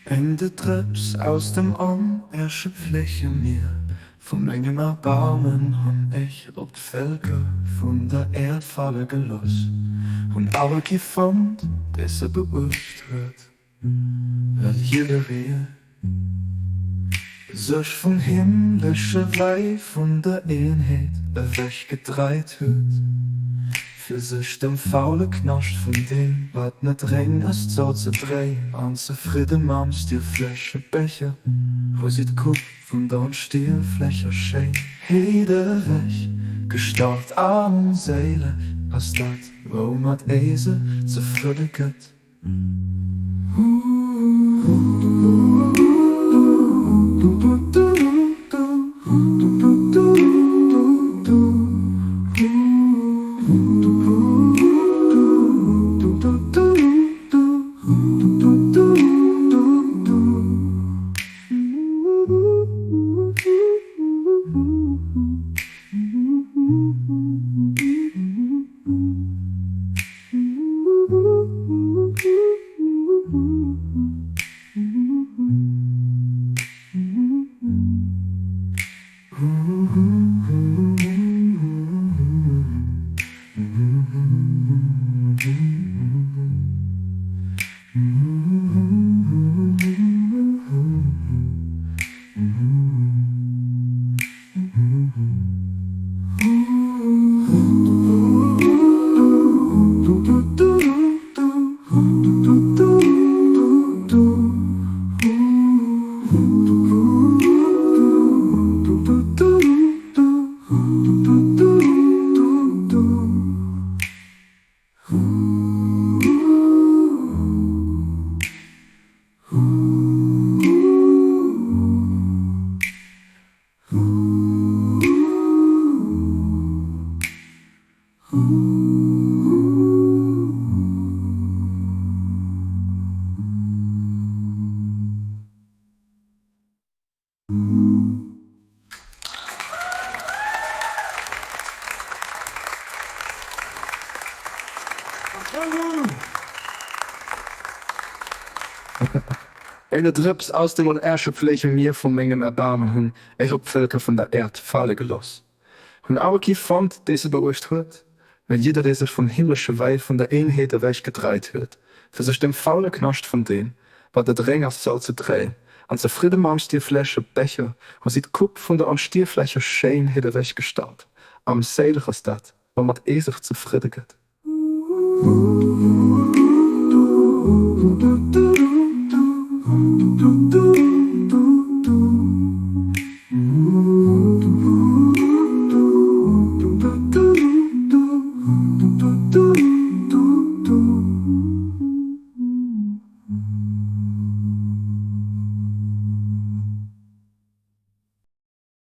En de Drëps aus dem onerschöpfleche Mier vu mengem Erbarmen hunn ech op d'Vëlker vun der Äerd fale gelooss, hunn awer kee fonnt, dee se beuecht huet, well jidderee sech vum himmlesche Wei vun der Eenheet ewechgedreit huet, fir sech dem faule Knascht vun deem, wat net réng ass, zouzedréien an zefridde mam stierfleche Becher, wou si d'Coupe vun der onstierflecher Schéinheet ewech gestallt Armséileg ass dat, woumat ee sech zefridde gëtt. Eine Drëps aus dem onerschöpfleche Mier vu mengem Erbaarmen hunn ech op d'Vëlker vun der Äerd fale gelooss, hunn awer kee fonnt, dee se beuecht huet, well jidderee sech vum himmlesche Wäi vun der Eenheet ewech gedreit huet, fir sech dem faule Knascht vun deem, wat net réng ass, zouzedréien, an zefridde mam stierfleche Becher hu si d'Coupe vun der onstierflecher Schéinheet ewech gestallt. Armséileg ass dat, woumat ee sech zefridde gëtt.